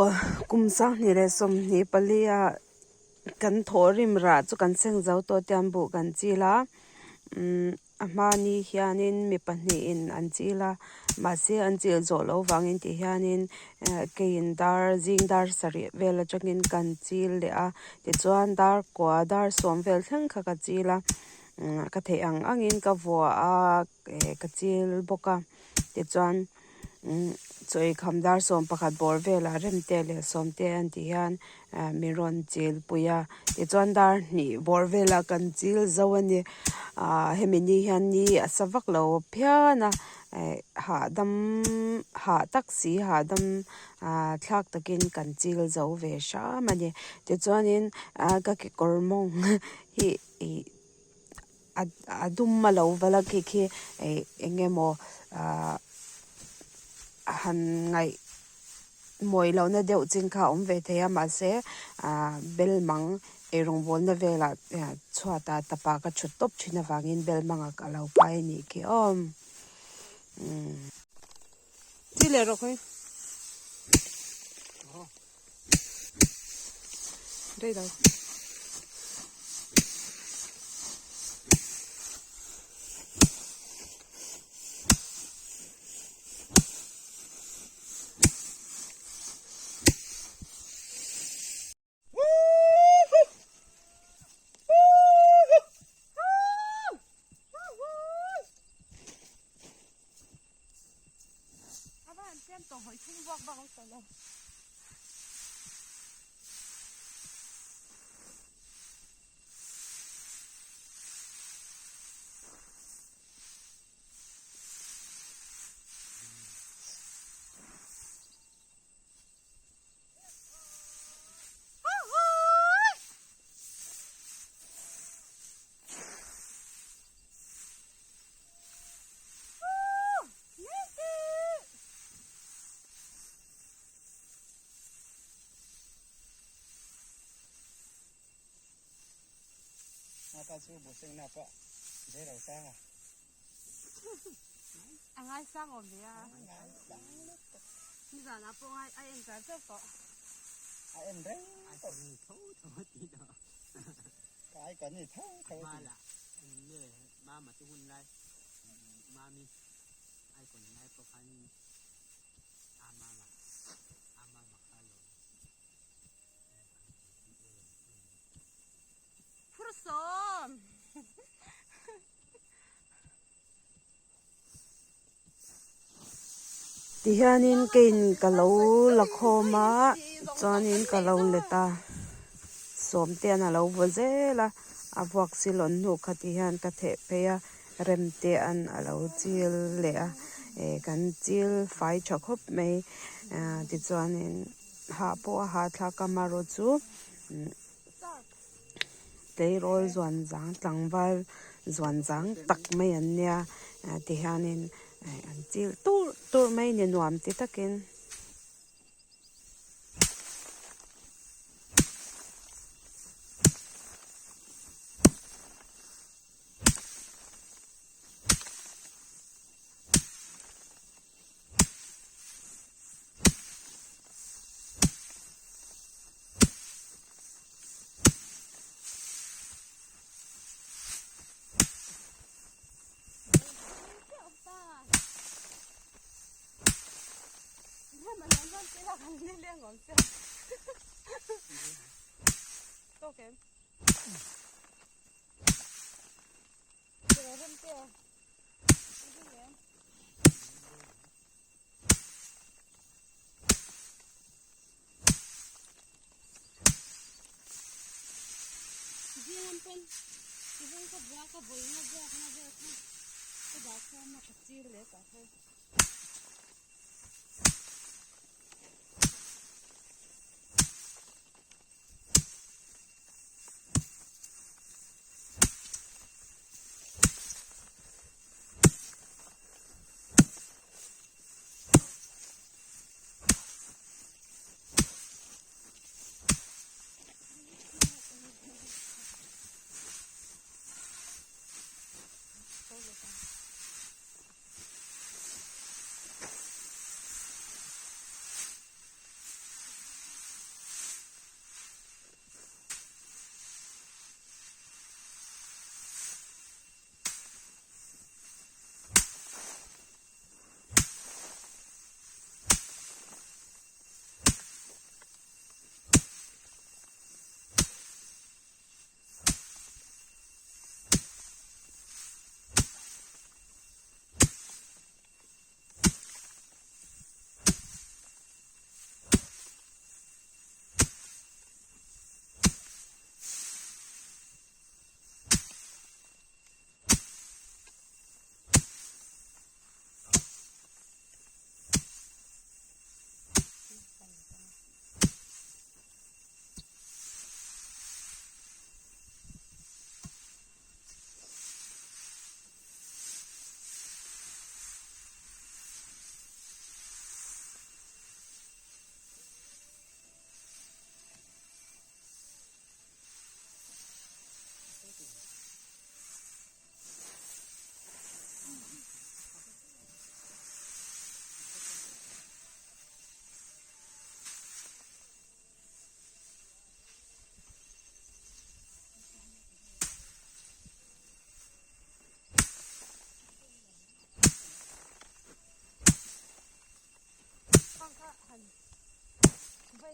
Kum 2024 ah kan thawhrim rah chu kan seng zo tawh tiang buh kan chil a a hmani hianin mi pahnihin an chil a mahse an chil zawh loh vangin tih hianin keiin dar zing dar sarih vel atangin kan chil leh a tichuan dar kua dar sawm vel thleng kha ka chil a ka theih ang angin ka vuah a ka chil bawk a tichuan. Chawi kham dar 11 bawr velah remte leh sawmte an tih hian min rawn chil pui a tichuan dar hnih bawr velah kan chil zo a ni ah hemi ni hian ni a sa vak lo phian a hahdam hah tak si hahdam ah thlak takin kan chil zo ve hram a ni tichuanin ka kekawr mawng hi ih. A dum a lo val a khi khi ih eng emaw ah han ngaih mawi lohna deuh chin kha a awm ve thei a mahse ah bel mang eirawngbawlna velah chhuatah tapa ka thut tawp thin avangin bel mangah ka lo pai a nih khi aw umm. Chi leh rawh khawi. Rei lo. Ngaka chu buhseng na pawh zai lo sang a. A ngai sang awm ve a. Nizan ah pawh ngai a en zar zar tawh. A en reng tawh. Ai tho tho a ti tawh. Ka ai kan ni tho tho a ti. Mala nge mama te hun lai mami icon lai pawh khan a mama a mama kha lo Phur sawm. Tihianin kein ka lo la khawm a chuanin ka lo let a sawmtean a lo vaw zel a a vuak silawn hnu kha tihian ka theh phei a remtean a lo chil leh a eh kan chil fai tha khawp mai ah tichuanin hah pawh a hahthlak a amaherawh chu. Tleirawl zuan zang tlangval zuan zang tak mai an nia tihianin an chil tur tur mai ni nuam ti takin.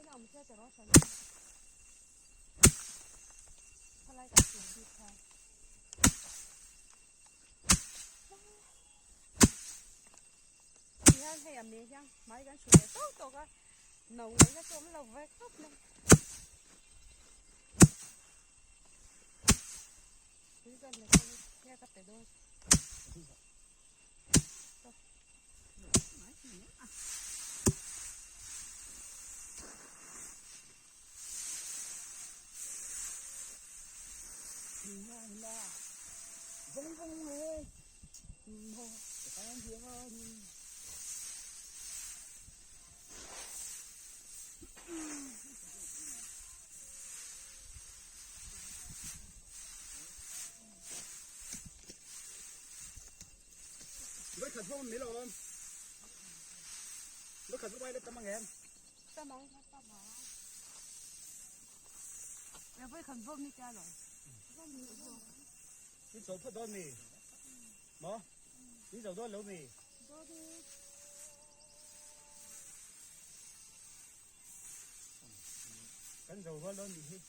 na awm sia tiraw hran a. Khalai kan tih bik kha. Ti hian hei a me hian hmai kan hru leh tawk tawk a, no ngaihna chu awm lo ve khawp mai. Tui ka hmet a ni, nge ka pe dawn. Với khẩn không mấy lò với khẩn không bay lên tấm bằng em Tam ang Với khẩn vôm ni cha rồi. 你走不到你，么？你走多少米？跟走多少米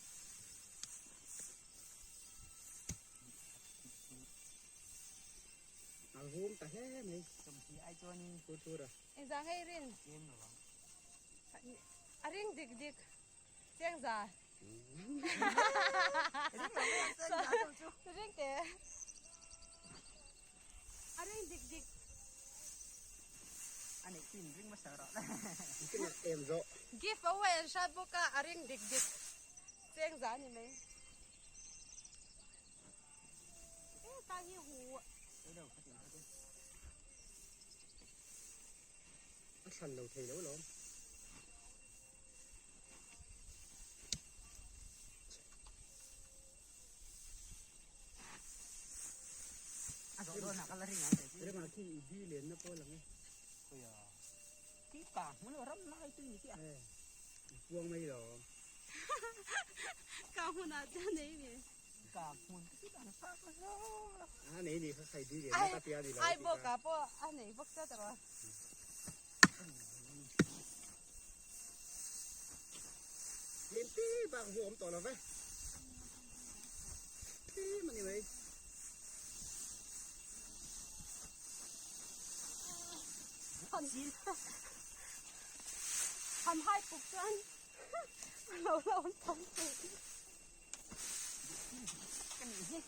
？À hôm ta hết này, Sawmhnih ai chuanin cô chú rồi. Engzah ngei rin? Tlem lo ang. A ring dik dik chiang za. Ring te. A ring dik dik. A neih chu in ring hmasa rawh. Cái này em rõ. Give away an hrat bawk a, a ring dik dik chiang za a ni mai. E ta hi hu. A thlan lo thei lo lawm. A zawh dawn ah ka la ring ang teh chu. Rema khi i di len na pawh lang e. Khawi a khi ka hmu lo ram lai tui ni khi a. E i puang mai lawm. Ka hmunah chuan ei ve. Ka hmun te chu dan phak a zo. A nei ni kha khai di len na ka tia ni lo Ai bawk ah pawh a nei bawk chiat rawh. Tlem te bak hu awm tawh lo ve. Tlem a ni mai. Han hai puk chuan a lo la awm tam teh. Ka nih hi.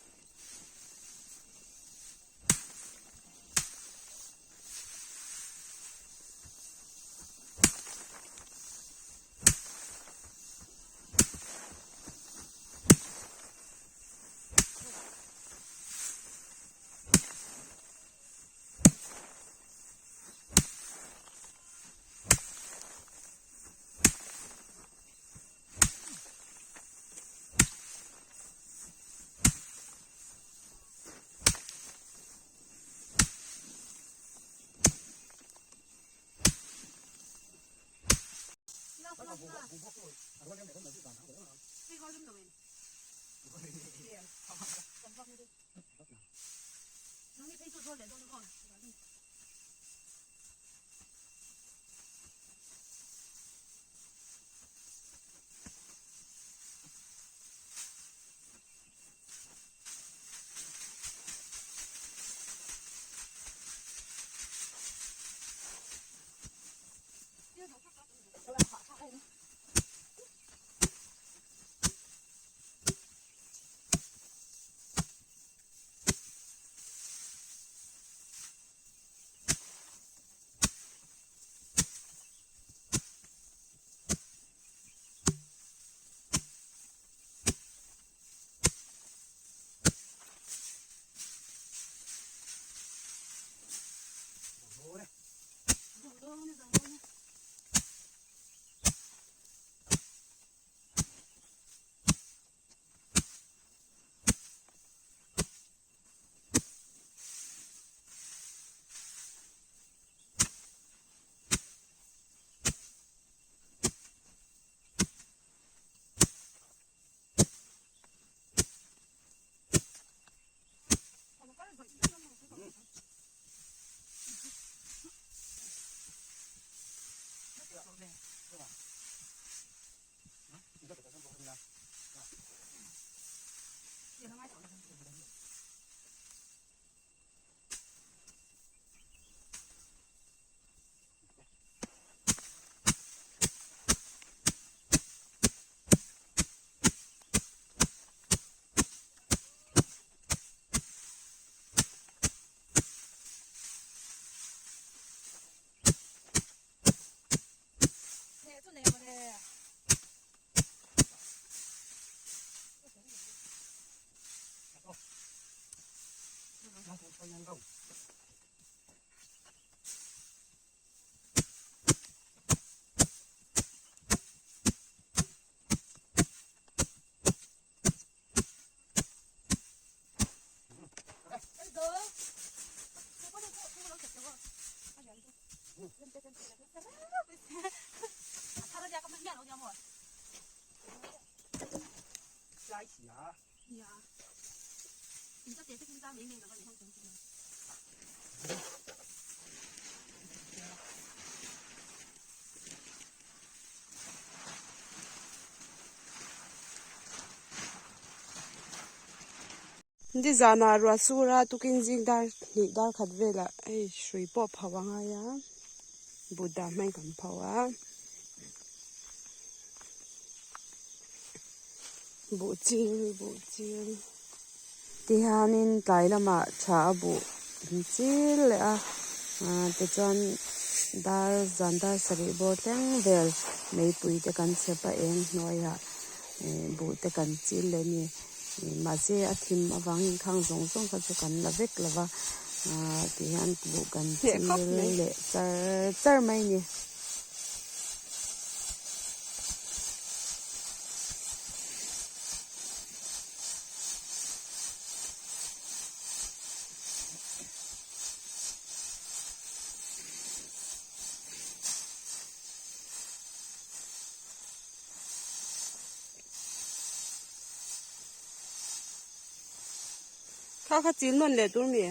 Nizanah ruah sur a tukin zing dar hnih dar khat velah hei hrui pawh a pho a ngai a Buddha hmang kan pho a buh chil buh chil tihianin tlai lamah tha a buh an chil leh a ah tichuan dar zan dar sarih bawr thleng vel meipui te kan chhep a eng hnuaiah ih buh te kan chil leh a ni. Mahse a thim avangin khang zawng zawng kha chu kan la vek lo va ah ti hian buh kan chil leh char char mai a ni. Kha kha chil nawn leh tur mi?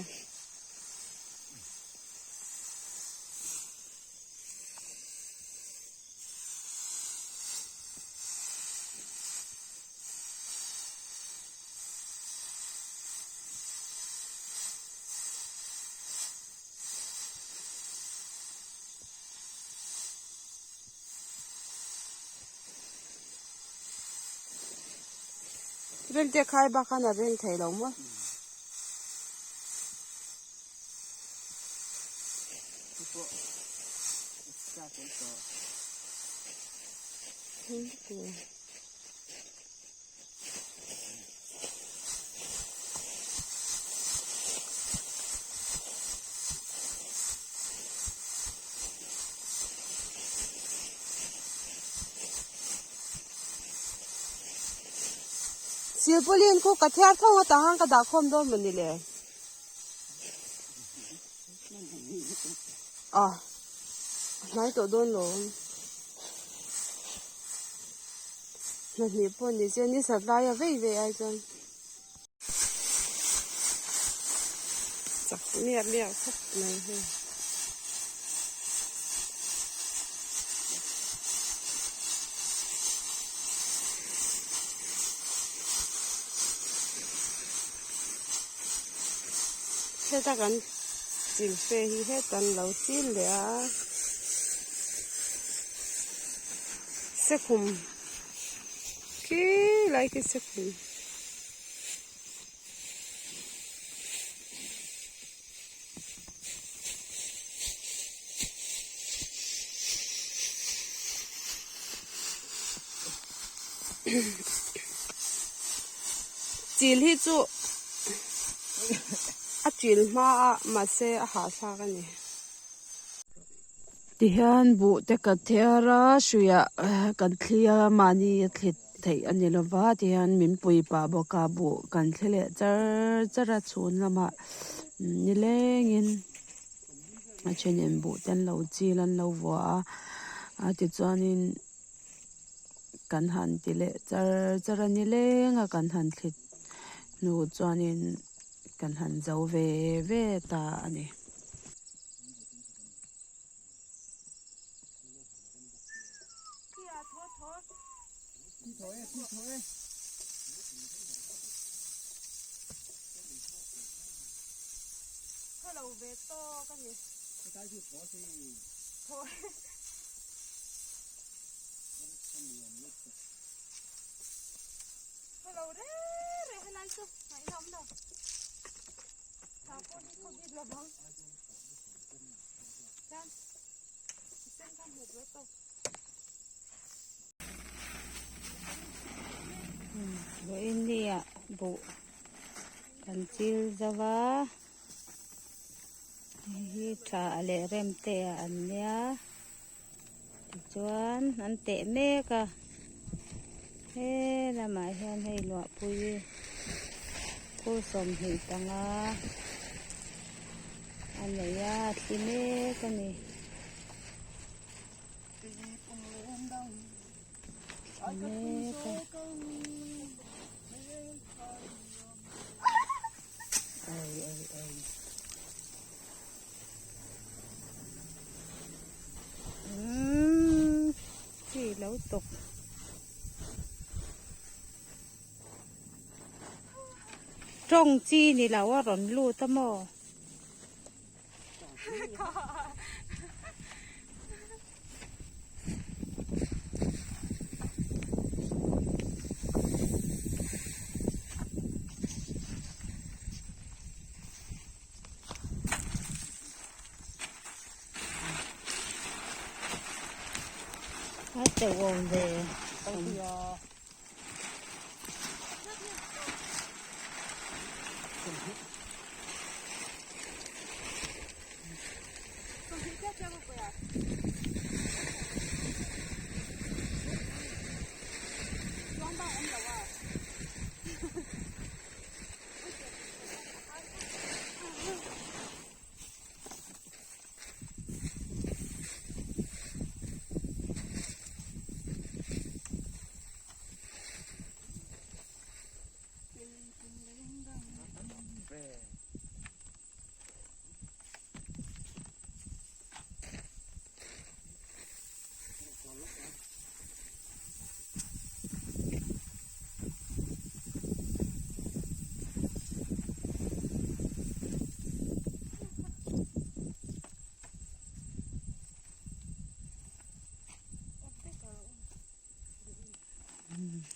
Rente khai bak khan a reng thei lo maw? Silpaulin khu ka thiar thawng a tah khan ka dah khawm dawn mawni le? A hnai tawh dawn lo. Hnahnih pawh ni se ni sat laia vei vei ai chuan. Chak miah miah khawp mai hei. Heta kan chil fe hi heta an lo chil leh a sekhum khi lai khi sekhum. Chil hi chu a chil hma a mahse a hahthlak a ni. Tihian buh te ka thiar a hruiah kan thli a mahni a thlit theih a ni lova tihian min pui pah bawk a buh kan thli leh char char a chhun lamah nilengin a thenin buh te an lo chil an lo vuah a a tichuanin kan han ti leh char char a nileng a kan han thlit hnu chuanin kan han zo ve ve ta a ni. Vawinia buh kan chil zo va, hei hi tha leh rem te ah an nia tichuan an teh mek a he lamah hian hei luahpui phur 25 a nei a a thli mek a ni. Chi lo tawp. Tawng chi ni lo a rawn lut a maw? A teuh awm ve.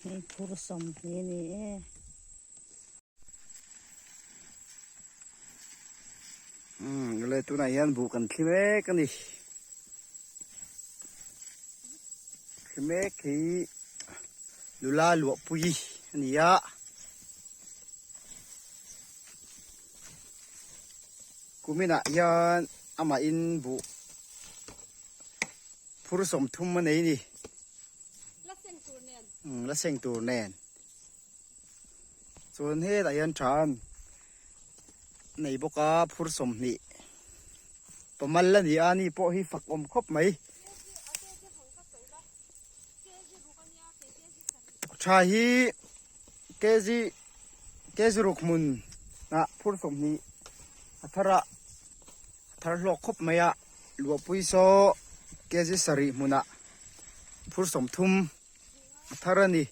Hei phur 20 a ni e. Umm le tunah hian buh kan thli mek a ni. Thli mek hi nula luahpui a ni a. Kuminah hian amahin buh phur 30 a nei a ni. La seng tur nen. Umm la seng tur nen. Chuan hetah hian than nei bawk a phur 20 pamal a ni a ni pawh hi fak awm khawp mai. Tha hi kg kg ruk hmun ah phur 20 a thar a a thar hlawk khawp mai a luahpui saw kg 7 hmunah phur 30 a thar a ni.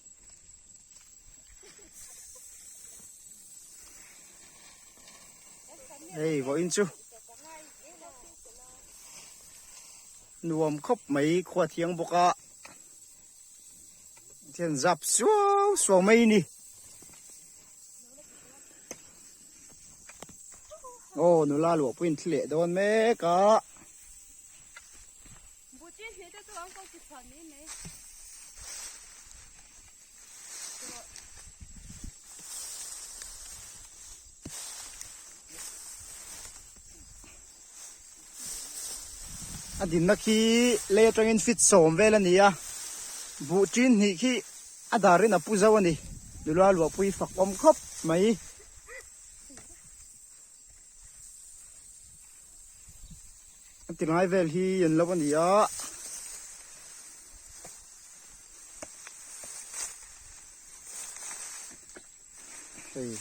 Hei vawiin chu nuam khawp mai khua thiang bawk a thian zap suau suau mai a ni aw nula luah pawhin thli leh dawn mek a. A dinna khi lei atangin feet 10 vel a ni a, buh ṭin hnih khi a darin a pu zo a ni, nula luahpui fak awm khawp mai. A ti lai vel hi an lo a ni a. Hei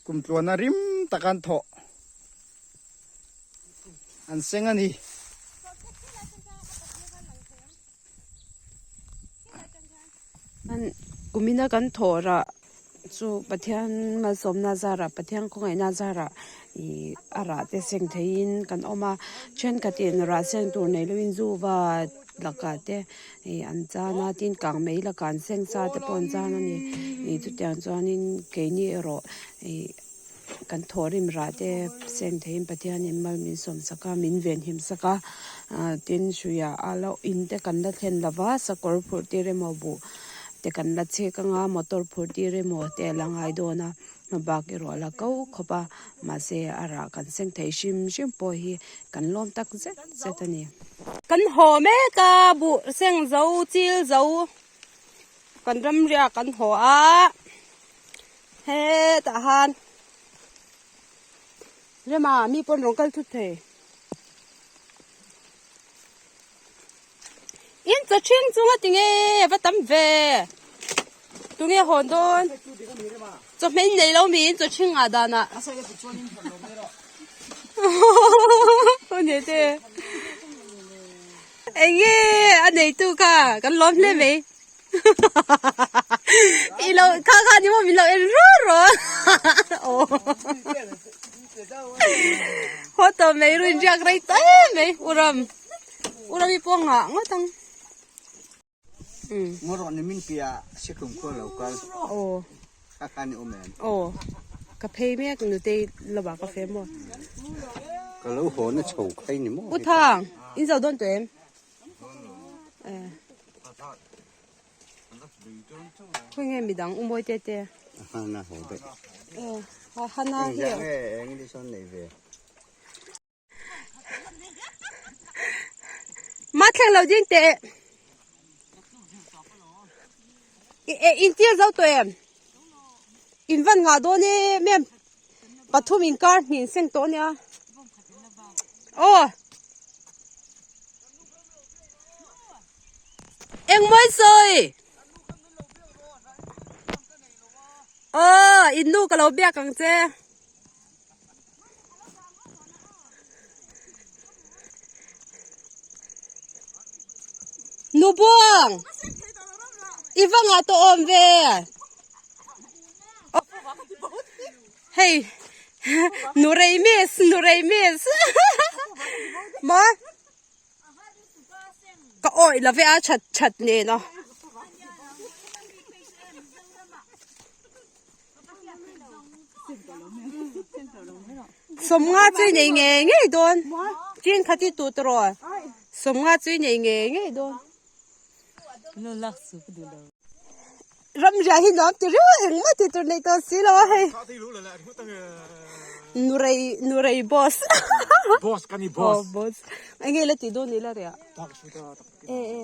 kum tluana rim tak an thawh an seng a ni. Kumina kan thawh rah chu Pathian malsawmna zarah Pathian khawngaihna zarah ih a rah te seng theihin kan awm a thenkhatin rah seng tur nei lovin zu va lakah te ih an chan a tin kang mai lakah an seng sa te pawh an chan a ni ih chutiang chuanin keini erawh ih kan thawhrim rah te seng theihin Pathianin mal min sawm sak a min venhim sak a ah tin hruiah a lo in te kan la thlen lova sakawr phurh tir emaw buh. te kan la chhek anga motor phur tir emaw te a la ngai dawn a hma bak erawh a la ko khawp a mahse a rah kan seng thei hrim hrim pawh hi kan lawm tak zet zet a ni. Kan haw mek a buh seng zo chil zo kan ram riak kan haw a hetah han rema mi pawn rawn kal thut thei. In chaw ṭhing chunga tinge va tam ve tunge hawn dawn chawhmeh in nei lo mi in chaw ṭhing ah danah te enge a neitu kha kan lawm hle mai i lo kha kha ni maw min lo en ruah ruah aw. Haw tawh mai ru inriak rei ta em mai uram uram hi pawh ngah ngawt ang Ngaw rawh ni min piah siklum khual lo kal aw kha kha ni awm em aw ka phei mek nutei lamah ka fe maw ka lo haw na chho khai ni maw U Thang in zo dawn tawh em Khawnge midang u mawi te te. Hana ho daih. Aw Hana hi. Engzah nge English an neih ve. Ma thleng lo ding teh. In tir zo tawh em? In van ngah dawn em em. Pathum inkar hnih in seng tawh ania. Aw. Engmawi sawi? Aw, in nu ka lo biak ang che. Nu buang! I va ngah tawh awm ve. Hei, nu rei miss, nu rei miss. Ma? Ka awih lo ve a that that nen a. Sawmnga chu i nei ngei ngei dawn. Chin khat i tut rawh. Sawmnga chu i nei ngei ngei dawn. Ramriah hi nuam ti riau a engmah tih tur nei tawh si lo a hei. Nurei nurei boss. Boss ka ni boss. Oh boss. Enge la ti dawn ila riah. E e.